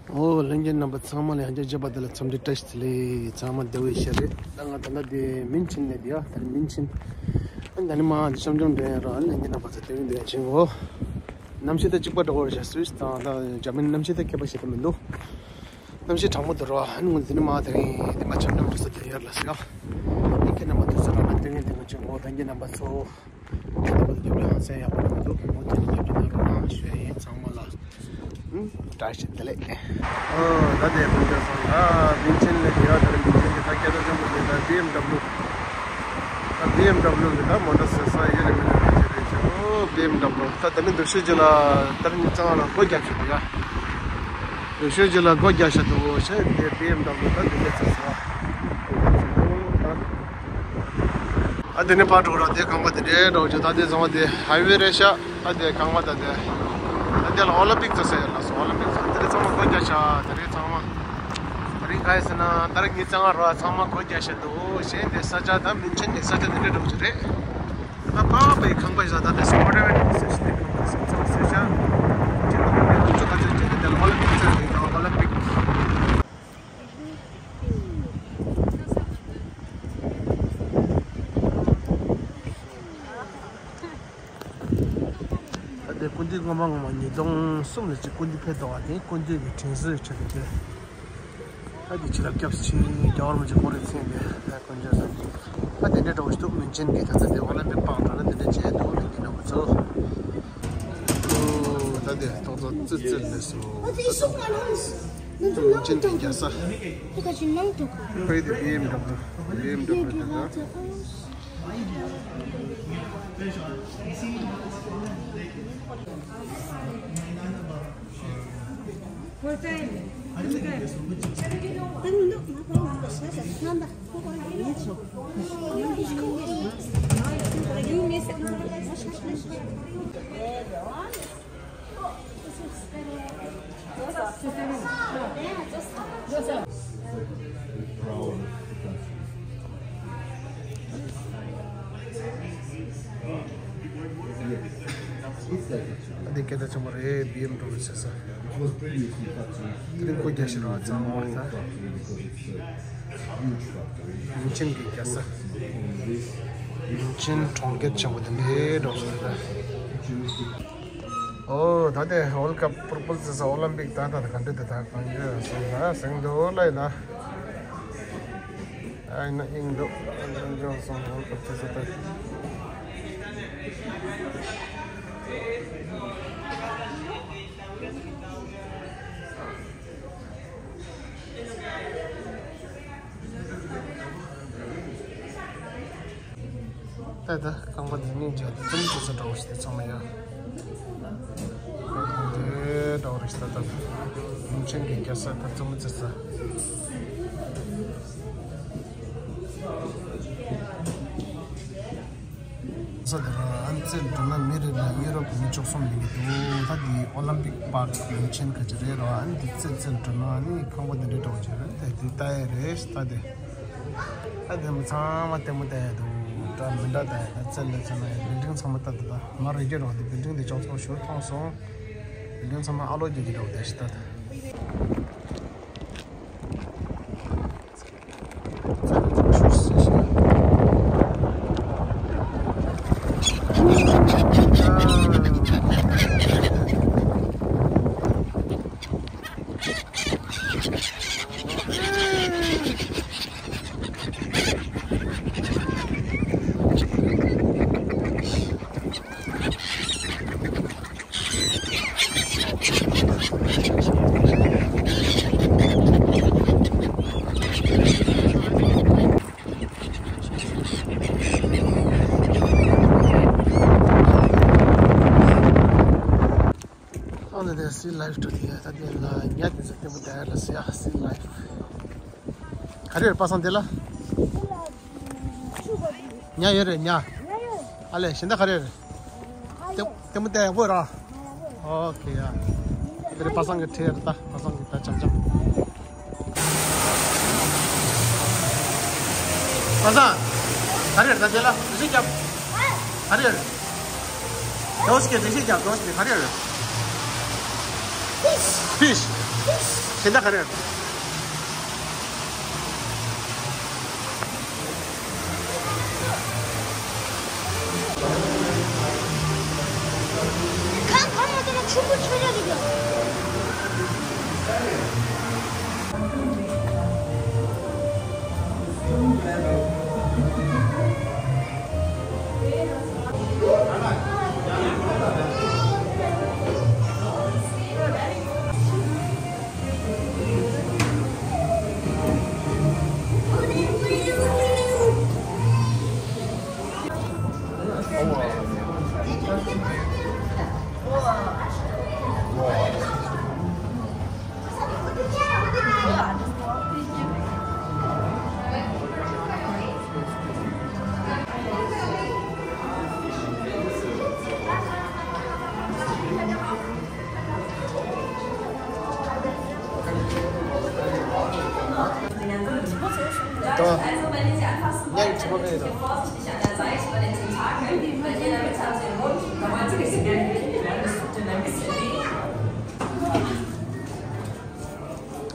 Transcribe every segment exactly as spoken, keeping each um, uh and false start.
ཨོ་ལྷན་རྒྱས་རྣམ་པ་ཚང་མ་ལ་ཡང་བསྐྱར་མཇལ་བ་དེ་ལ་འཚམས་འདྲི་བཀྲ་ཤིས་བདེ་ལེགས། ཚང་མ་བདེ་པོ་ཡིན་ཤག་རེད། ད་ང་ད་ལྟ་དེ་མིན་ཆིན་ནས་དེ་ཡ་ད་རེས་མིན་ཆིན། ཨ་ད་ནི་མ་འདི་ཤམ་ཤམ་འདྲ་ཡང་ར་ཨ་ནི་ལྷན་རྒྱས་རྣམ་པ་ཚོ་དེ་རིང་དེ་ཡང་ཕྱིན་གོ། གནམ་གཤིས་ད་གཅིག་པ་འདྲ་བོ་རེད་ཤག་སུད་སི་དང་ད་འཇར་མན་གནམ་གཤིས་ད་ཁྱད་པར་ཞེ་དྲག་མི་འདུག་གནམ་གཤིས་གྲང་མོ་འདུག་ར། ཨ་ནི་ངོས་འདི་ནི་མ་དེ་རིང་དེ་མ་ཆམ་ཆམ་འགྲོ་ས་དེ་ཡར་ལ་ཟེར་ཡ། ཨ་ཁྱེད་རྣམ་པ་དེ་ཚོ་ར་ང་དེ་རིང་དེ་ང་ཕྱིན་གོ། ལྷན་རྒྱས་རྣམ་པ་ཚོ། ཁྱེད་རྣམ་པ་ཚོ་རྒྱབ་ལ་ཧང་སང་ཡག་པོ་མི་འདུག་མོ་དེ་ནི་རྒྱབ་ལ་གནང་རོགས་གནང་ཞུ་ཡ་ཡིན། ཚང་མ་ལ་ཨུམ་བཀྲ་ཤིས་བདེ་ལེགས། ཨོ་ད་དེ་ཕུན་ཚོགས་སོང་ད་མིན་ཆེན་ལས་ཀྱི་ཡ་ད་རེ་མིན་ཆེན་གྱི་ད་སྐད་གྲགས་ཆེན་པོ་དེ་ད་བི་ཨེམ་ཌབ་ལུ། ད་བི་ཨེམ་ཌབ་ལུ་གི་ད་མོ་ཊར་སི་ས་ཡོད་རེད་མི་འདུག་ད་དེ་རེད་ཅེ། ཨོ་བི་ཨེམ་ཌབ་ལུ་ད་ད་ནི་འདུག་ཤོད་ཅི་ལ་ད་རེ་ཉི་ཚང་ལ་སྒོ་རྒྱག་ཤོད་དུ་ཡ། འདུག་ཤོད་ཅི་ལ་སྒོ་རྒྱག་ཤོད་དུ་ཤེས་དེ་བི་ཨེམ་ཌབ་ལུ་ད་དེ་འདྲ་ཚོ་ས། ཨ་དེ་ནས་ཕར་འགྲོ་ར་དེ་ཁང་པ་དེ་འདྲའི་འགྲོ་རྒྱུ་ད་དེ་ཚང་མ་དེ་ཧའི་ཝེ་རེད་ཤག་ཨ་དེ་ཁང་པ་ད་དེ། ཨ་དེ་ལ་ཨོ་ལིམ་པིག་ཚོ་ཟེར་ལ་སོ་ཨོ་ལིམ་པིག་ཚོ་དེ་རེད། ཚང་མ་སྒོ་རྒྱག་ཤག་དེ་རེད་ཚང་མ། དེ་རིང་ག་ཡིན་ཟེར་ན་ད་རེས་ཉི་ཚང་ར་ཚང་མ་སྒོ་རྒྱག་ཤག་འདུག་གཞན་དེ་ས་ཆ་ད་མིན་ཆེན་གྱི་ས་ཆ་དེ་འདྲའི་འགྲོ་རྒྱུ་རེད། ད་པ་པའི་ཁང་པ་ཡིན་ས་ད་དེ་སོ་ཨོ་ལིམ་པིག་ཟེར་ཤག་དེ་ཁང་པ་ཟེར་ཚང་ཟེར་ཤག་ཅི་ད་དེ་ཚོ་ཁ་ཆེ་ཅི་དེ་དེ་ལ་ཨོ་ལིམ་པིག་ཚོ་ཡིན་ད་ཨོ་ལིམ་པིག་ད་ལྟའི་སྐུ་མདུན་སྔོན་མ་སྔོན་མ་ཉིས་སྟོང་གསུམ་ལ་ཅིག་སྐུ་མདུན་ཕེབས་འདུག་བ། དེ་སྐུ་མདུན་གྱི་དྲིན་གཟོའི་ཆེད་དུ་དེ། ད་དེ་ཕྱི་ལ་སྐྱབས་ཆེ་རྒྱལ་བ་རིན་པོ་ཆེ་ཁོང་རའི་མཚན་དེ་ད་དཀོན་མཆོག་ད་དེ་འདྲའི་འདྲ་བོ་ཞིག་འདུག་མིན་ཆེན་གྱི་ད་ལྟ་དེ་ཨོ་ལིམ་པིག་པང་འགྲོ་ན་དེ་འདྲ་བྱས་འདུག་ལྷན་རྒྱས་རྣམ་པ་ཚོ། ཨོ་ད་དེ་ཐོག་ཚོ་ཙི་ཙི་ལས་སོ། ད་དེ་མིན་ཆེན་གྱི་རྒྱལ་ས། ཁོ་ད་ཅི་ནང་དུ་ཁོ་ཡི་དེ་བི་ཨེམ་ཌབ་ལུ་བི་ཨེམ་ཌབ་ལུ་དེ་ད། ཨ་ནི་སྐད་ཆ་ཆེན་པོ་རེད། བི་ཨེམ་ཌབ་ལུ་ཟེར་ས། དེ་རིང་སྒོ་རྒྱག་ཤག་ར་ཚང་མ་ད། མིན་ཆེན་གྱི་རྒྱལ་ས། མིན་ཆེན་གྲོང་ཁྱེར་ཆེན་པོ་དེ་འདྲའི་འགྲོ་སོང་ད། ཨོ་ད་དེ་ཝརལ་ཀབ་པུར་པུལ་ཟེར་ས་ཨོ་ལིམ་པིག་ད་ད་ག་འདྲ་དེ་ད་གང་འདྲ་སོང་ད་སེང་འདུག་ལ་ཡིན་ན། ཨ་ཡིན་ན་ཨིན་འདུག་ཨ་འདྲ་འཇོག་སོང་ཝརལ་ཀབ་ཟེར་ས་ད། ད་ད་རྐང་པ་འདི་ནས་བྱས་ཏེ་ཙུམ་ཙུ་ཙུ་འདྲ་བོ་ཞིག་དེ་ཚང་མ་ཡ། དེ་འདྲ་བོ་རེད་ཤག་ད་ད་མིན་ཆེན་གྱི་རྒྱལ་ས་ད་ཙུམ་ཙུ་ཙུ། ས་དེ་ར་ཨ་ནི་རྩེར་འགྲོ་ན་མི་རེ་ལ་ཡུ་རོབ་མི་བཅུ་གསུམ་ཡིན་གྱི་འདུག་ད་འདི་ཨོ་ལིམ་པིག་པཱརྐ་མིན་ཆེན་ག་ཅི་རེད་ར། ཨ་ནི་འདི་རྩེར་རྩེར་འགྲོ་ན་ཨ་ནི་ཁང་པ་འདི་འདྲའི་འདྲ་བོ་ཅིག་རེད། དེ་འདི་ལྟ་ཡ་རེད་ད་དེ། ད་དེ་མོ་ཚང་མ་ལྟད་མོ་ལྟ་ཡ་འདུག་འདྲ་མི་འདྲ་ལྟ་ཡ་ད་རྩེར་ལ་ཚང་མ་ཡ་བིལ་ཌིང་ཚང་མ་ལྟ་འདུག་ད་མ་རེད་ཀྱི་རོགས་དེ་བིལ་ཌིང་དེ་ཅོག་ཙམ་ཞུ་མཐོང་སོང་། བིལ་ཌིང་ཚང་མ་ཨ་ལོ་རྒྱག་གི་འདྲ་བོ་དེ་ཞིག་ད་ད། ཨ་ནི་དེ་སི་ལའིབ་ཊུ་དེ་ད་དེ་ལ་ཉ་དེ་ཚོ་ལྟད་མོ་ལྟ་ཡ་ལ་ཟེར་ཡ་སི་ལའིབ། ག་རེ་རེད་པ་སངས་དེ་ལ། ཉ་ཡོད་རེད་ཉ། ཨ་ལས་གཞན་དག་ག་རེ་རེད། ལྟད་ལྟད་མོ་ལྟ་ཡག་པོ་ར། ཨོ་ཁེ་ཡ། དེ་རེད་པ་སངས་ཀྱི་ཁྲེལ་རེད་ད་པ་སངས་ཀྱི་ད་ཅམ་ཅམ། པ་སངས། ག་རེ་རེད་ད་དེ་ལ་འགྲེལ་བཤད་རྒྱབ། ག་རེ་རེད། དོ་སི་ཀྱི་འགྲེལ་བཤད་རྒྱབ་དོ་སི་ཀྱི་ག་རེ་རེད། ཕིཤ། ཕིཤ། དེ་འདྲ་ག་རེ། ཁ་ཁ་མ་དེ་ལ་ཆུ་བུ་ཆུ་ར་རེད་ཡོད།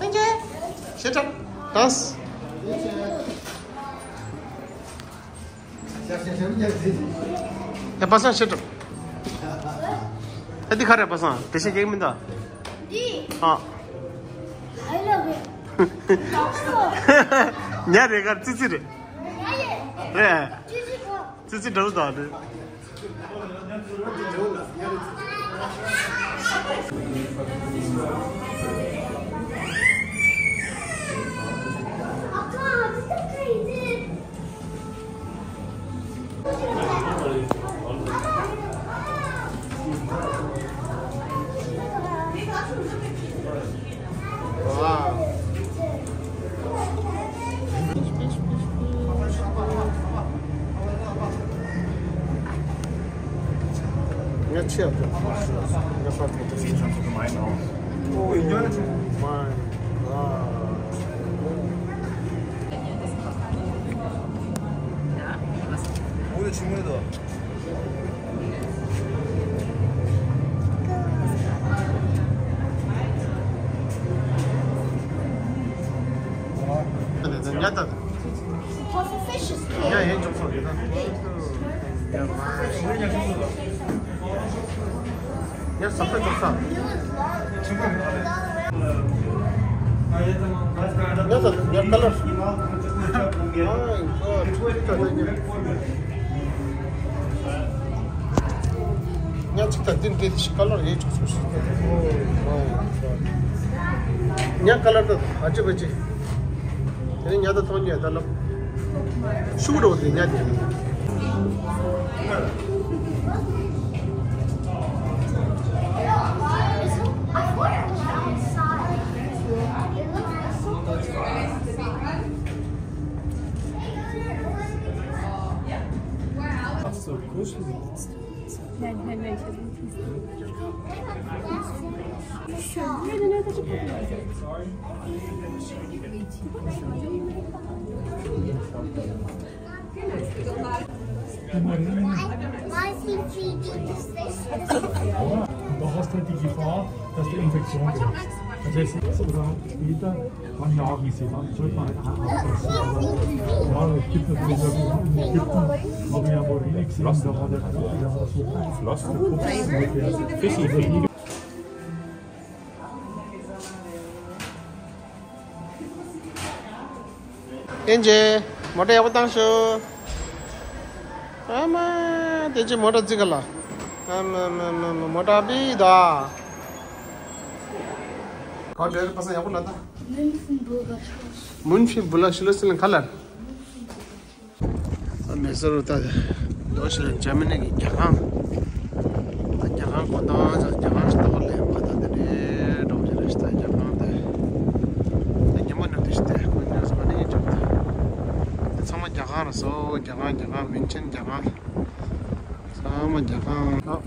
Thank you. Sit up. Dance. ཡ་པ་སངས་ཤེས་ཏོ། ཨ་འདི་ག་རེ་པ་སངས་དེ་བཞིན་ཡེག་མིན་ད། འདི། ཨ། ཧའི་ལ་བེ། ཉ་རེ་གར་ཙི་ཙི་རེད། རེད། ཙི་ཙི་འདྲ་བོ་དང་རེད། ངས་ཆེ་བ་ངས་པར་ཐོག་ཏུ་ཞིག་ཆང་ཚོགས་མ་ཡིན་ནོ། Oh my God. འོ་ཆུང་མོ་དོ། ཉ་ད། ཉ་ཡན་ཅོག་ཚོགས་ཡོད་ན། ཉ་ཟ་ཁ་ཅོག་ས། ཉ་ད་ཉ་ཀ་ལར། ཉ་གཅིག་དང་འདི་འདྲེས་ཤིག་ཀ་ལར་ཡན་ཅོག་ཚོགས་ཤིག། ཉ་ཀ་ལར་ད་ཨ་ཅི་བ་ཅི། དེ་ནས་ཉ་ད་མཐོང་ཉ་ད་ལབ། ཤུགས་འགྲོ་དེ་ཉ་དེ། Nein, nein, nein, ich habe nicht. Schön. Nein, nein, nein, das ist gut. Da hast du halt die Gefahr, dass du Infektion kriegst. Das heißt, oder später kann ja auch nicht sehen, dann sollte man halt auch aufpassen. Aber ja, es gibt natürlich auch in Ägypten, habe ich ja mal wenig gesehen, da hat er, der hat so Pflaster. ཨིན་ཇེ། མོ་ཊ་ཡག་པོ་བཏང་ཤོག་ཨ་མ། དེ་ཅི་མོ་ཊ་རྩི་ག་ལ། ཨ་མ་མ་མ་མ། མོ་ཊ་པི་ད། ག་འདྲ་རེད་པ་སངས་ཡག་པོ་ལ་ད། München Burger Schloss. München Burger Schloss ལ་ག་ལ། མེ་སོར་ད་དོ་ཤི་ལ་ཇར་མ་ནི་གི་རྒྱལ་ཁང་། ད་རྒྱལ་ཁང་གོ་ཏང་ཙ་རྒྱལ་ཁང་ཞིག་ཏོག་ལས་མ་ད་དེ་རེད་འགྲོ་གི་རེད་ད་རྒྱལ་ཁང་དེ། ད་ཉི་མ་ནུབ་དེ་ཞིག་དེ་ཀུན་ནས་མ་ནི་ཡིན་ཅོག་ད། དེ་ཚང་མ་རྒྱལ་ཁང་རེད་སོ། རྒྱལ་ཁང་རྒྱལ་ཁང་མིན་ཆེན་རྒྱལ་ཁང་། ཚང་མ་རྒྱལ་ཁང་ཨ།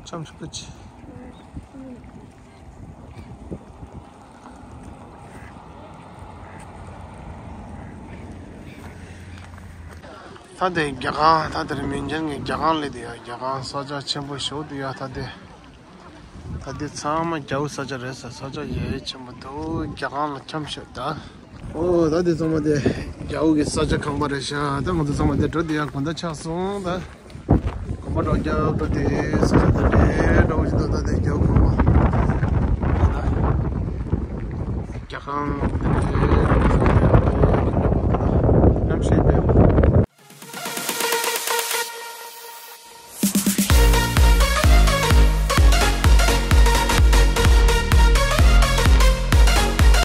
ཆམ་ཞིག་ཀུ་ཅི། ད་དེ་རྒྱལ་ཁང་ད་དེར་མིན་ཅན་གྱི་རྒྱལ་ཁང་ལས་དེ་ཡ་རྒྱལ་ཁང་ས་ཆ་ཆེན་པོ་ཞོ་དེ་ཡ་ད་དེ། ད་འདི་ཚང་མ་རྒྱ་བོད་ས་ཆ་རེད་ཟེར། ས་ཆ་ཡ་ཆེན་པོ་འདུག་རྒྱ་གང་ལ་འཁྱམས་ཤག་ད། ཨོ་ད་འདི་ཚང་མ་དེ་རྒྱ་བོད་ཀྱི་ས་ཆ་ཁང་པ་རེད་ཤག་ད་ང་ཚོ་ཚང་མ་དེ་འགྲོ་དེ་ཡང་དགོང་དག་ཆགས་སོང་ད། དགོན་པ་འགྲོ་རྒྱབ་འགྲོ་དེ་ས་ཆ་དེ་འདྲའི་འདྲ་བོ་ཞིག་འདུག་ད་དེ་རྒྱ་བོད་ཁང་པ། རྒྱ་གང་།